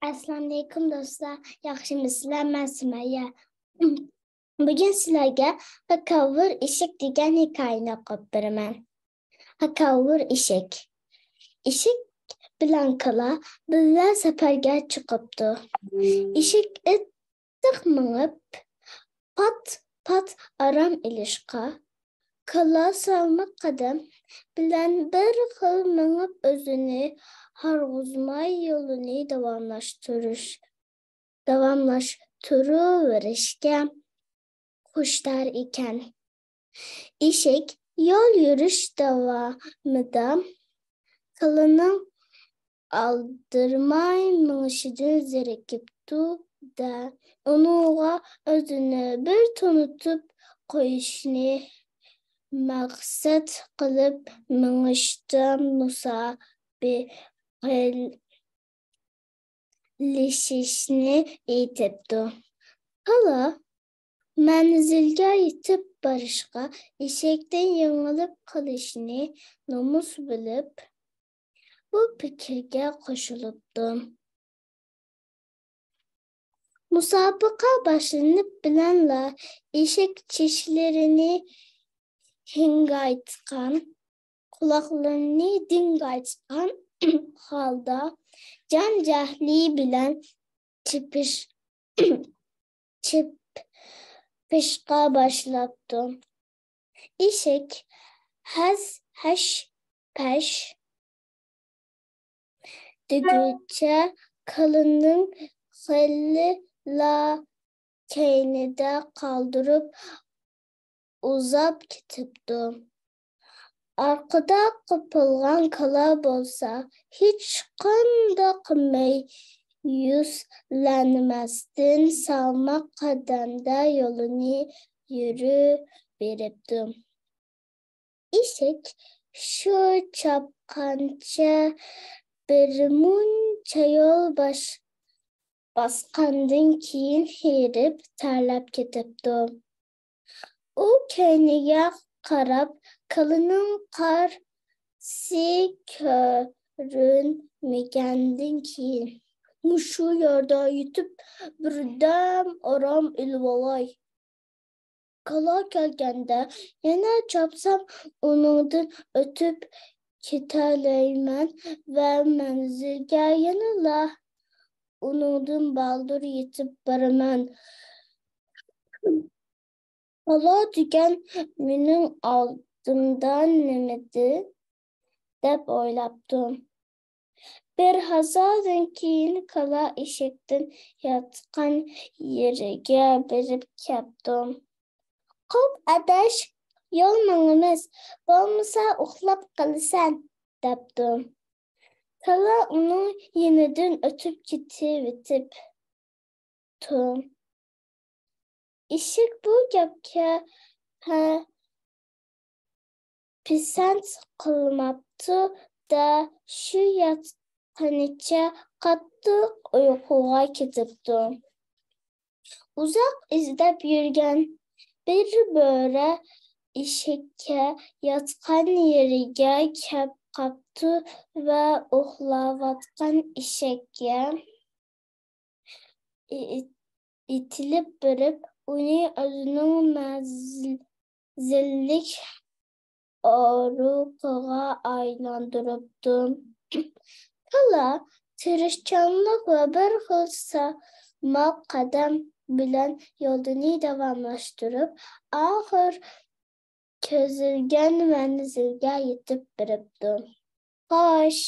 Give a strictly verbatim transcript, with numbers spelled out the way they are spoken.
ئەسسالامۇئەلەيكۇم دوستلار، ياخشىمۇسىلەر؟ مەن سۈمەييە. بۈگۈن سىلەرگە تاكاۋۋۇر ئېشەك دېگەن ھېكايىنى ئوقۇپ بېرىمەن. تاكاۋۋۇر ئېشەك. ئېشەك بىلەن كالا بىللە سەپەرگە چىقىپتۇ. ئېشەك ئىتتىق مېڭىپ، پات-پات ئارام ئېلىشقا، كالا سالماق قەدەم بىلەن بىر خىل مېڭىپ، ئۆزىنى ھارغۇزماي يولىنى داۋاملاشتۇرۇش، داۋاملاشتۇرۇۋېرىشكە خۇشتار ئىكەن. ئېشەك يول يۈرۈش داۋامىدا كالىنىڭ ئالدىرىماي مېڭىشىدىن زېرىكىپتۇ-دە، ئۇنىڭغا ئۆزىنى بىر تونۇتۇپ قويۇشنى مەقسەت قىلىپ مېڭىشتا مۇسابىقىلىشىشنى ئېيتىپتۇ. كالا مەنزىلگە يېتىپ بارىشقا، ئېشەكتىن يېڭىلىپ قېلىشنى نومۇس بىلىپ، بۇ پىكىرگە قوشۇلۇپتۇ. مۇسابىقە باشلىنىپ بىلەنلا ئېشەك چىشلىرىنى ھىڭگايتقان، قۇلاقلىرىنى دىڭگايتقان ھالدا جان-جەھلى بىلەن چېپىش-، چېپىشقا باشلاپتۇ. ئېشەك ھەس-، ھەش پەش دېگۈچە كالىنىڭ خېلىلا كەينىدە قالدۇرۇپ ئۇزاپ كېتىپتۇ. ئارقىدا قوپۇلغان كالا بولسا ھېچقانداق مەيۈسلەنمەستىن سالماق قەدەمدە يولىنى يۈرۈۋېرىپتۇ. ئېشەك شۇ چاپقانچە بىرمۇنچە يول باش-، باسقاندىن كېيىن ھېرىپ، تەرلەپ كېتىپتۇ. ئۇ كەينىگە قاراپ، كالىنىڭ قارىسى كۆرۈنمىگەندىن كېيىن، مۇشۇ يەردە يېتىپ، بىردەم ئارام ئېلىۋالاي. كالا كەلگەندە يەنە چاپسام، ئۇنىڭدىن ئۆتۈپ كېتەلەيمەن ۋە مەنزىلگە يەنىلا ئۇنىڭدىن بالدۇر يېتىپ بارىمەن. كالا دېگەن مېنىڭ ئالدىمدا نېمىدى؟ دەپ ئويلاپتۇ. بىر ھازادىن كېيىن كالا ئېشەكتىن ياتقان يېرىگە بېرىپ كەپتۇ. «قوپ، ئاداش، يول ماڭىمىز، بولمىسا ئۇخلاپ قالىسەن» دەپتۇ. كالا ئۇنىڭ يېنىدىن ئۆتۈپ كېتىۋېتىپتۇ. ئېشەك بۇ گەپكە پە-، پىسەنت قىلماپتۇ-دە، شۇ ياتقىنىچە قاتتىق ئۇيقۇغا كېتىپتۇ. ئۇزاق ئىزدەپ يۈرگەن بىر بۆرە ئېشەككە ياتقان يېرىگە كەپ قاپتۇ ۋە ئۇخلاۋاتقان ئېشەككە ئېتىلىپ بېرىپ، ئۇنى ئۆزىنىڭ مەنزىللىك ئورۇقىغا ئايلاندۇرۇپتۇ. كالا تىرىشچانلىق ۋە بىر خىل سالماق قەدەم بىلەن يولىنى داۋاملاشتۇرۇپ، ئاخىر كۆزلىگەن مەنزىلگە يېتىپ بېرىپتۇ. خوش،